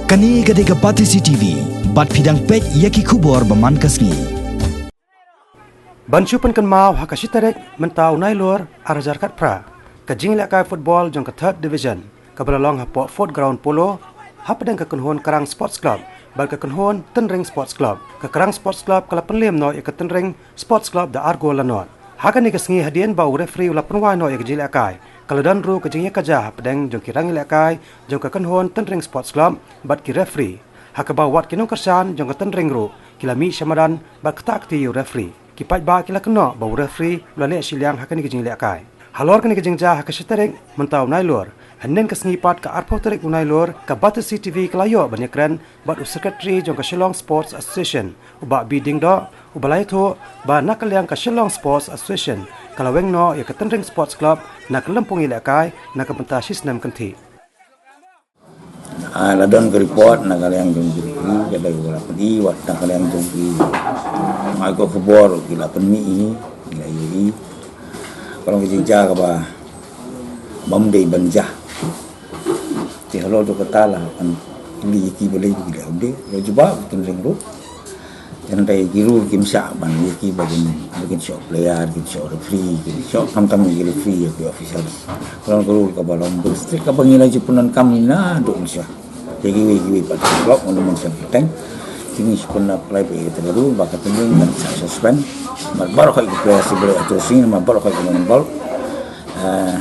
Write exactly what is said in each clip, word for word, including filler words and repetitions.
Kane ka dei ka Batesi T V, bad phi dang peit ïa ki khubor ba man ka sngi. Ban shu pynkynmaw, ha ka shi tarik mynta u Nailur ar hajar khatphra, ka jingïalehkai football jong ka Third Division kaba la long hapoh Fort Ground Polo, hapdeng ka kynhun Krang Sports Club bad ka kynhun Tynring Sports Club. Ka Krang Sports Club ka la pynlem noh ïa ka Tynring Sports Club da ar gol la nod. Ha kane ka sngi, hadien ba u referee u la pynwai noh ïa ka jingïalehkai, ka la don ruh ka jingïakajia hapdeng jong ki rangïalehkai jong ka kynhun Tynring Sports Club bad ki referee, ha kaba wat ki nongkyrshan jong ka Tynring ruh ki la mih sha madan bad ktah kti ïa u referee. Ki paidbah ki la kynnoh ba u referee u la leh shiliang ha kane ka jingïalehkai. Halor kane ka jingjia, ha ka shi tarik mynta u Nailur, hynnin ka sngi pat, ka arphew tarik u Nailur, ka Batesi T V ka la ïoh ban ïakren bad u Secretary jong ka Shillong Sports Association, u Bah B Diengdoh, uba la ïathuh ba na ka liang ka Shillong Sports Association ka la weng noh ïa ka Tynring Sports Club na ka lympung ïalehkai na ka bynta shi snem kynthih. Ah, la don ka report na ka liang jong ki, ka dei ba la pyni, wat na ka liang jong ki, ma ko khubor ki la pynmih hi, ki la ïohi. Ka long ka jingjia kaba bym dei ban jia. Te halor jong kata la pynmih ïa ki balei ki la ïohi, la jubab Tynring ruh. Hynrei ki rule kim shah ban ïa ki ba kin, ba kin shoh player, kin shoh referee, kin shoh khamtam ki referee ïa ki officials. Ka long ka rule kaba long ba strict kaba ngi la ju pyndonkam naduh mynshuwa. Te kiwei kiwei pat ki club ngan ym mynsiem kyrteng. Te ngi shu pyndonkam ïa kata ka rule ba ka Tynring kan shah suspend. Namar baroh ki player, shi balei, hato sngi namar baroh ki non ball. Eh,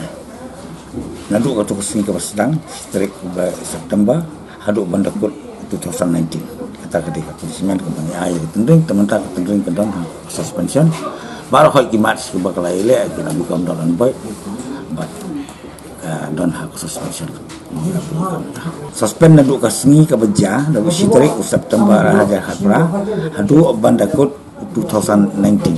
naduh kato ka sngi kaba sdang, shi tarik kaba September, haduh ban da kut two thousand nineteen. Kata ka dei ka punishment kaba ngi ai ïa ka Tynring, te mynta ka Tynring ka don ha ka suspension. Baroh ki match kiba ka la ïaleh ki la bun kam don beit, bad ka don ha ka suspension. Suspend naduh ka sngi kaba jia, naduh shi tarik u September ar hajar khatphra, haduh ban da kut two thousand nineteen.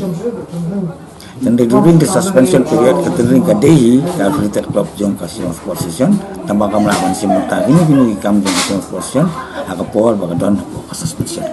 Hynrei during the suspension period, ka Tynring ka dei hi ka affiliated club jong ka Shillong Sports Association, tangba kam lah ban shim bynta kino kino ki kam jong ka Shillong Sports Association ha ka por ba ka don hapoh ka suspension.